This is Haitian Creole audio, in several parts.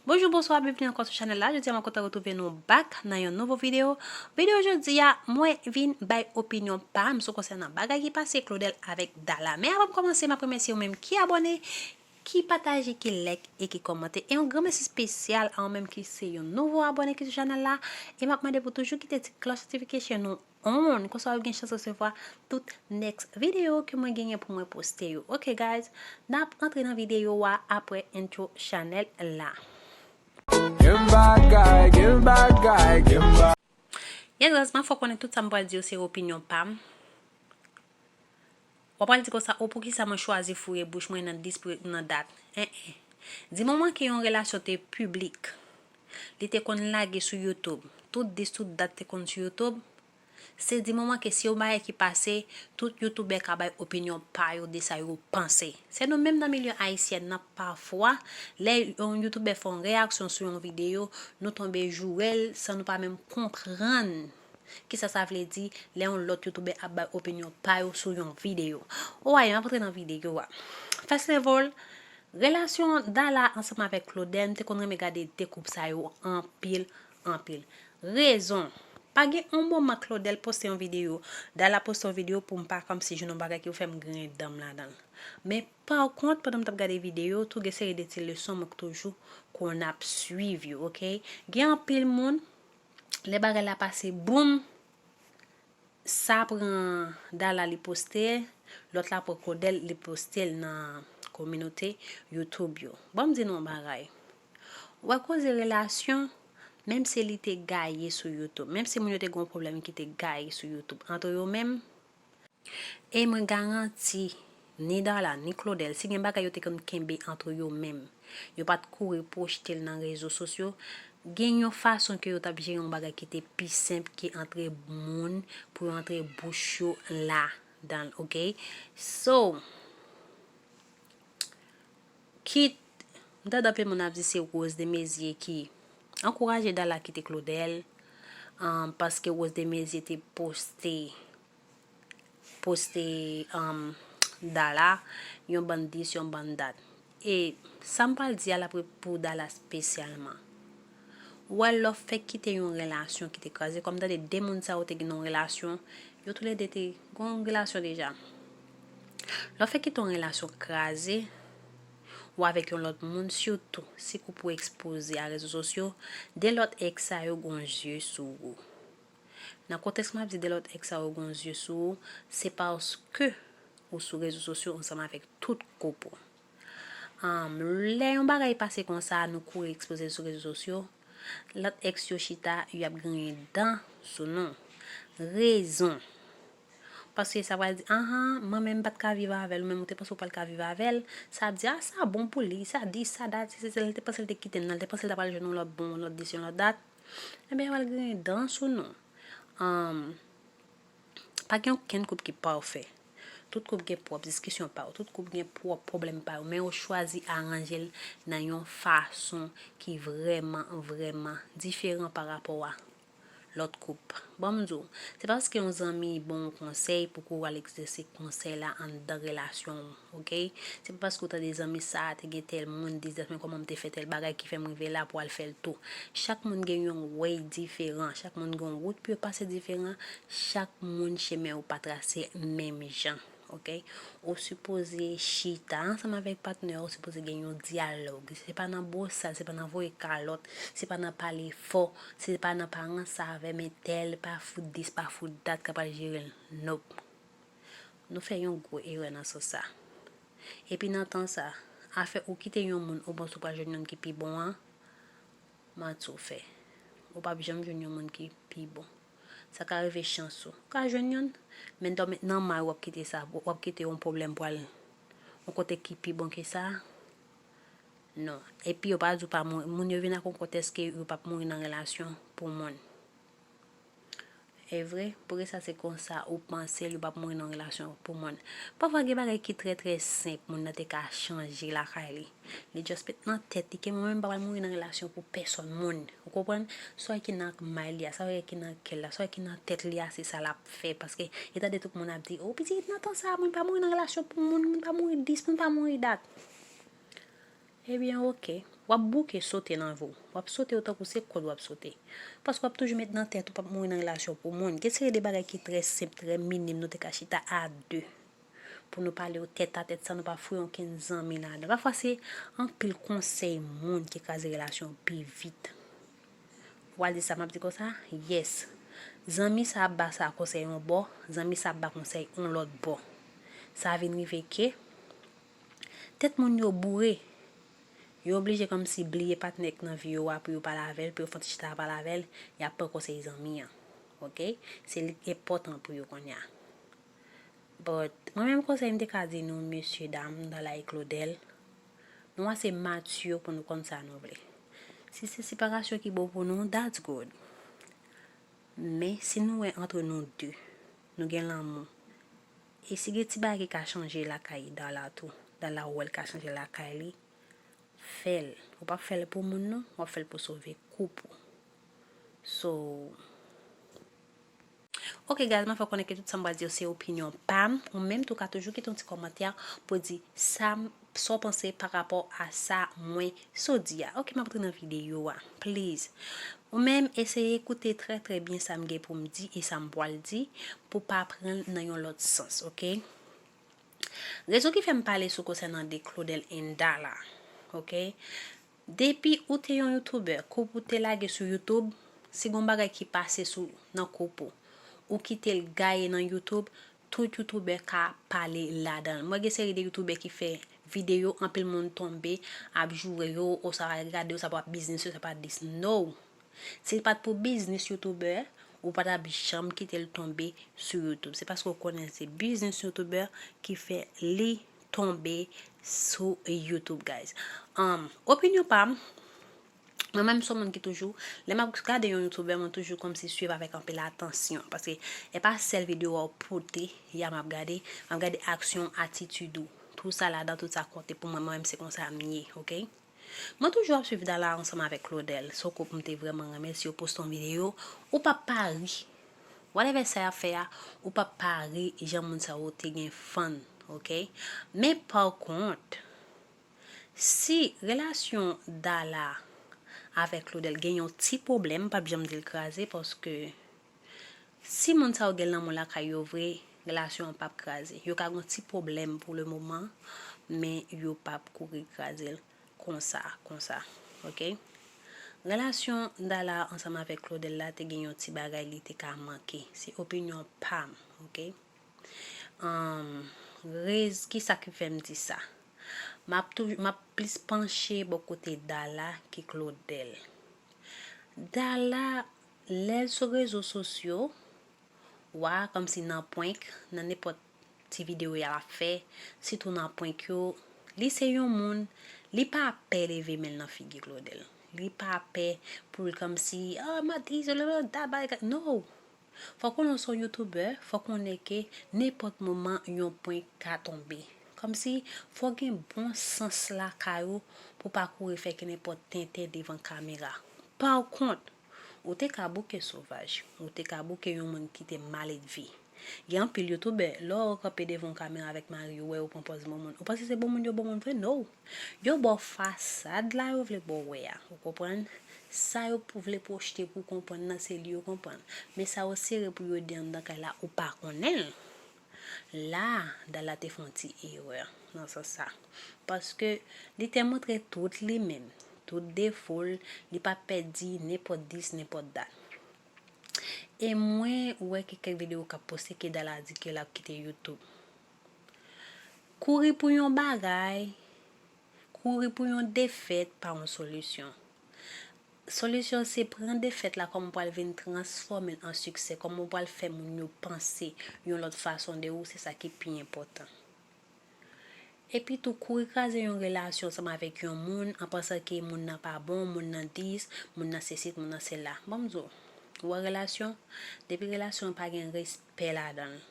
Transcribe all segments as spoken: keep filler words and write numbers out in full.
Bonjou, bonswa, byenveni ankò sou chanèl la. Jodi a, mwen kontan retwouve nou back nan yon nouvo videyo. Videyo jodi a, mwen vin bay opinyon pa m sou konsènan bagay ki pase Claudel avèk Dala. Men avan m kòmanse, m ap remèsye ou menm ki abòne, ki pataje, ki like e ki kòmante. E yon gran mèsi espesyal a ou menm ki se yon nouvo abòne ki sou chanèl la. E m ap mande pou toujou kite ti cloche notification nou on, konsa w ap gen chans resevwa tout next videyo ke mwen genyen pou mwen poste yo. Ok, guys, n ap antre nan videyo a apre intro chanèl la. Game bad guy, game bad guy, game bad. Yes, guys, m ap fè w konnen tout sa m pral di yo se opinyon pa m. W ap pral di konsa, o, poukisa mwen chwazi foure bouch mwen nan dis pou nan dat? En, en. Di moman ke yon relasyon te piblik, li te konn lage sou YouTube. Tout dis, tout dat te konn sou YouTube. Se di moman ke si yon bagay ki pase, tout youtubè ka bay opinyon pa yo de sa yo panse. Se nou menm nan milye ayisyen nan, pafwa, lè yon youtubè fè yon reyaksyon sou yon videyo, nou tonbe joure l san nou pa menm konprann kisa sa vle di lè yon lòt youtubè ap bay opinyon pa yo sou yon videyo. Owaye, m ap antre nan videyo a. First of all, relasyon Dala ansanm avèk Claudel, m te konn renmen gade de koup sa yo anpil, anpil. Rezon, pa gen yon moman Claudel poste yon videyo, Dala poste yon videyo pou m pa kòmsi jwenn yon bagay ki pou fè m griyen dan m ladan l. Men pa kont, pandan m t ap gade videyo, tou gen seri de ti leson mwen toujou konn ap swiv yo, ok? Gen anpil moun, lè bagay la pase, boum, sa pran Dala li poste, lòt la pran Claudel li poste l nan kominote YouTube yo. Ban m di nou yon bagay. Ou wè koze relasyon, menm si li te gaye sou YouTube, menm si moun yo te gen yon pwoblèm ki te gaye sou YouTube antre yo menm, e mwen garanti, ni Dala, ni Claudel, si gen bagay yo te konn kenbe antre yo menm, yo pa t kouri pwojte l nan rezo sosyo, gen yon fason ke yo t ap jere yon bagay ki te pi senp ke antre moun pou yo antre bouch yo ladan l, ok? So, kit, m tande anpil moun ap di se Rose Desmaizières ki ankouraje Dala kite Claudel, um, paske Rose Desmaizières te poste, poste, um, Dala, yon bann dis, yon bann dat. E sa m pral di a l ap pou Dala espesyalman. Ou wè lè w fèk kite yon relasyon ki te kraze, kòm tande de moun sa yo te gen yon relasyon, yo toulede te gen yon relasyon deja. Lè w fèk kite yon relasyon kraze, ou avèk yon lòt moun, sitou si koup ou ekspoze a rezo sosyo, de lòt èks sa yo gon zye sou ou. Nan kontèks mwen ap di de lòt èks sa yo gon zye sou ou, se paske ou sou rezo sosyo ansanm avèk tout koup ou. Anm, lè yon bagay pase konsa, nou kouri ekspoze l sou rezo sosyo, lòt èks yo chita, y ap griyen dan sou nou. Rezon. Paske sa pral di, anhan, mwen menm m pa t ka viv avè l, ou menm ou te panse ou pral ka viv avè l, sa ap di, a, sa bon pou li, sa dis, sa dat, sesi, sela, li te panse l te kite m nan, li te panse l ta pral jwenn yon lòt bon, yon lòt dis, yon lòt dat. Ebyen, y ap al griyen dan sou nou. Anm, pa gen okenn koup ki pafè. Tout koup gen pwòp diskisyon pa yo, tout koup gen pwòp pwoblèm pa yo, men yo chwazi aranje l nan yon fason ki vrèman, vrèman diferan pa rapò a lòt koup. Ban m di w, se pa paske yon zanmi ban w konsèy pou ke w al egzèse konsèy la anndan relasyon w, ok? Se pa paske w tande zanmi sa a te gen tèl moun, dis dat, men kòman m te fè tèl bagay ki fè m rive la pou al fè l tou. Chak moun gen yon way diferan, chak moun gen yon wout pou yo pase diferan, chak moun chemen yo pa trase menm jan. Ok? Ou sipoze chita ansanm avèk patnè w, ou sipoze gen yon dyalòg. Se pa nan bwosal, se pa nan voye kalòt, se pa nan pale fò, se pa nan pa ranse avè m entèl, pa fout dis, pa fout dat k ap al jere l. Nope. Nou fè yon gwo erè nan sans sa. Epi nan tan sa, afè ou kite yon moun, ou panse ou pral jwenn youn ki pi bon an, manti w fè. Ou p ap janm jwenn yon moun ki pi bon. Sa ka rive chans ou. Ou ka jwenn youn, men nan may w ap kite sa, w ap kite yon pwoblèm pral yon kote ki pi bon ke sa. Non. Epi yo pa di w pa mouri. Moun yo vin ak yon kontèks ke yo p ap mouri nan relasyon pou moun. E vre, poukisa se konsa ou panse l, yo p ap mouri nan relasyon pou moun? Pafwa gen bagay ki trè, trè senp, moun nan te ka chanje lakay li. Li just met nan tèt li ke mwen menm m pa pral mouri nan relasyon pou pèsòn moun. Ou konprann? Sa ki nan may li a, sa ki nan kè l la, sa ki nan tèt li a, se sa l ap fè. Paske, e tande tout moun ap di, o, pitit, nan tan sa, moun pa mouri nan relasyon pou moun, moun pa mouri dis, moun pa mouri dat. Ebyen, ok. W ap bouke sote nan vi w. W ap sote w tankou se kòd w ap sote. Paske w ap toujou met nan tèt ou p ap mouri nan relasyon pou moun. Gen seri de bagay ki trè senp, trè minim, nou te ka chita a de pou nou pale yo tèt a tèt san nou pa fouye okenn zanmi ladan. Pafwa se anpil konsèy moun ki kraze relasyon pi vit. Ou al di sa m ap di konsa? Yes. Zanmi sa ap ba sa konsèy yon bò, zanmi sa ap ba konsèy yon lòt bò. Sa vin rive ke tèt moun yo boure. Yo oblije kòmsi bliye patnè k nan vi yo a pou yo pale avè l, pou yo fè yon ti chita pale avè l, y ap pran konsèy zanmi an. Oke? Se li k enpòtan pou yo kounye a. But, mwen menm konsèy m te ka di nou, mesye dam, Dala e Claudel, nou ase matye pou nou konn sa nou vle. Si se separasyon ki bon pou nou, that's good. Men, si nou wè antre nou de, nou gen lanmou. E si gen ti bagay ki ka chanje lakay Dala tou, Dala wè l ka chanje lakay li, fè l. Ou p ap fè l pou moun non, w ap fè l pou sove koup ou. So, ok guys, mwen fè konnen ke tout sa m pral di yo se opinyon pa m. Ou menm tou ka toujou kite yon ti kòmantè pou di sa m, sa w panse pa rapò a sa mwen sot di a. Ok, m ap antre nan videyo a. Please. Ou menm eseye koute trè trè byen sa m gen pou m di e sa m pral di pou pa pran l nan yon lòt sans, ok? Rezon ki fè m pale sou konsènan de Claudel and Dala, ok? Depi ou te yon youtubè, koup ou te lage sou YouTube, si gon bagay ki pase sou nan koup ou, ou kite l gaye nan YouTube, tout youtubè ka pale ladan l. Mwen gen seri de youtubè ki fè videyo, anpil moun tonbe, ap joure yo, oswa gade yo, sa pa biznis yo, sa pa dis. No! Si l pa t pou biznis youtubè, ou pa t ap janm kite l tonbe sou YouTube. Se paske w konnen se biznis youtubè ki fè li tonbe sou YouTube, guys. Um, opinyon pa m, mwen menm se yon moun ki toujou, lè m ap gade yon youtubè, mwen toujou kòmsi swiv avèk anpil atansyon. Paske e pa sèl videyo a w pote, ya m ap gade, m ap gade aksyon, atitid ou. Tout sa ladan, tout sa konte pou mwen, mwen menm se konsa m ye, ok? Mwen toujou ap swiv Dala ansanm avèk Claudel. Se yon koup m te vrèman renmen. Si yo poste yon videyo, ou p ap pa ri. Whatever sa y ap fè a, ou p ap pa ri jan moun sa yo te gen fan, ok? Men pa kont, si relasyon Dala avèk Claudel gen yon ti pwoblèm, m p ap janm di l kraze, paske si moun sa yo gen lanmou lakay yo vre, relasyon an p ap kraze. Yo ka gen yon ti pwoblèm pou le moman, men yo p ap kouri kraze l konsa, konsa. Ok? Relasyon Dala ansanm avèk Claudel la te gen yon ti bagay li te ka manke. Se opinyon pa m, ok? Ann, rez-, kisa ki fè m di sa? M ap toujou, m ap plis panche bò kote Dala ke Claudel. Dala, lè l sou rezo sosyo, wa, kòmsi nan prank, nan nenpòt ti videyo y ap fè, sitou nan prank yo, li se yon moun, li pa pè leve men l nan figi Claudel. Li pa pè pou l kòmsi, ah, m ap di, no! Fò konnen w se yon youtubè, fò konnen ke nenpòt moman yon prank ka tonbe. Kòmsi, fò gen bon sans lakay ou pou pa kouri fè ke nenpòt tenten devan kamera. Pa kont, ou te ka bouke sovaj, ou te ka bouke yon moun ki te maledve. Gen anpil youtubè, lè w kanpe devan yon kamera avèk mari w, wè yo pran pòz bon moun. Ou panse se bon moun yo bon moun vre? No! Yo ba w fasad la yo vle ba w wè a, ou konprann? Sa yo pou vle pwojte pou w konprann nan, se li yo konprann. Men sa yo sere pou yo di anndan kay la, ou pa konnen l. La, Dala te fè yon ti erè nan sans sa. Paske li te montre tout li menm, tout defo l, li pa pè di nenpòt dis, nenpòt dat. E mwen wè ke kèk videyo k ap poste ke Dala di ke l ap kite YouTube. Kouri pou yon bagay, kouri pou yon defèt pa yon solisyon. Solisyon se pran defèt la kòm ou pral vin transfòme l an siksè, kòm ou pral fè moun yo panse yon lòt fason de ou, se sa ki pi enpòtan. Epi tou, kouri kraze yon relasyon ansanm avèk yon moun, an pansan ke moun nan pa bon, moun nan dis, moun nan sesi, moun nan sela. Ban m di w, ou wè relasyon, depi relasyon an pa gen respè ladan l,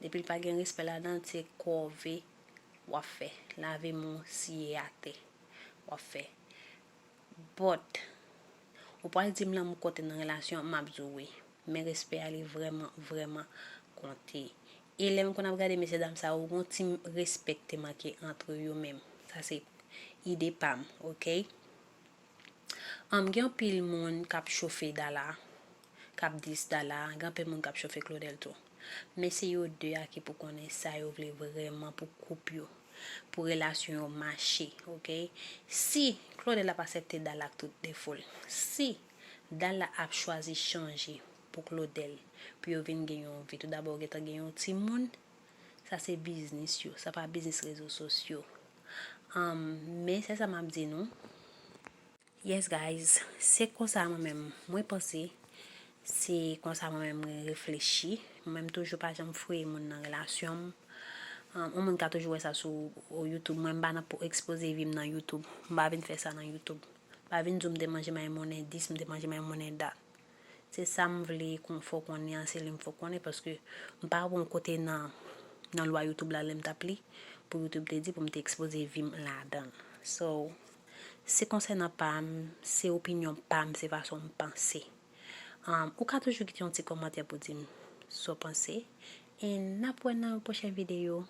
depi l pa gen respè ladan l, se kòve w ap fè. Lave men w, siye atè w ap fè. But, ou pral di m lanmou konte nan relasyon, m ap di w wi. Men respè a li vrèman, vrèman konte. E lè m konn ap gade mesye dam sa yo, gon ti respè ki te manke antre yo menm. Sa se ide pa m, oke? Um, gen anpil moun k ap chofe Dala, k ap dis Dala, gen anpil moun k ap chofe Claudel tou. Men se yo de a ki pou konnen sa yo vle vrèman pou koup yo, pou relasyon yo mache, oke? Si Claudel ap aksepte Dala ak tout defo l, si Dala ap chwazi chanje pou Claudel, pou yo vin gen yon vi, toudabò yo gentan gen yon timoun, sa se biznis yo, sa pa biznis rezo sosyo. Um, men se sa m ap di nou. Yes, guys, se konsa mwen menm mwen panse, se konsa mwen menm mwen reflechi. Mwen menm toujou pa janm fraye moun nan relasyon m. Um, yon moun ka toujou wè sa sou YouTube. Mwen m pa nan pou ekspoze vi m nan YouTube. M pa vin fè sa nan YouTube. M pa vin di w m te manje may monnen dis, m te manje may monnen dat. Se sa m vle kon fè w konnen an, se li m fè w konnen, paske m pa wè yon kote nan, nan lwa YouTube la lè m t ap li, pou YouTube te di pou m te ekspoze vi m ladan l. So, se konsènan pa m, se opinyon pa m, se fason m panse. Um, ou ka toujou kite yon ti kòmantè pou di m sa w panse. E n ap wè nan yon pwochen videyo.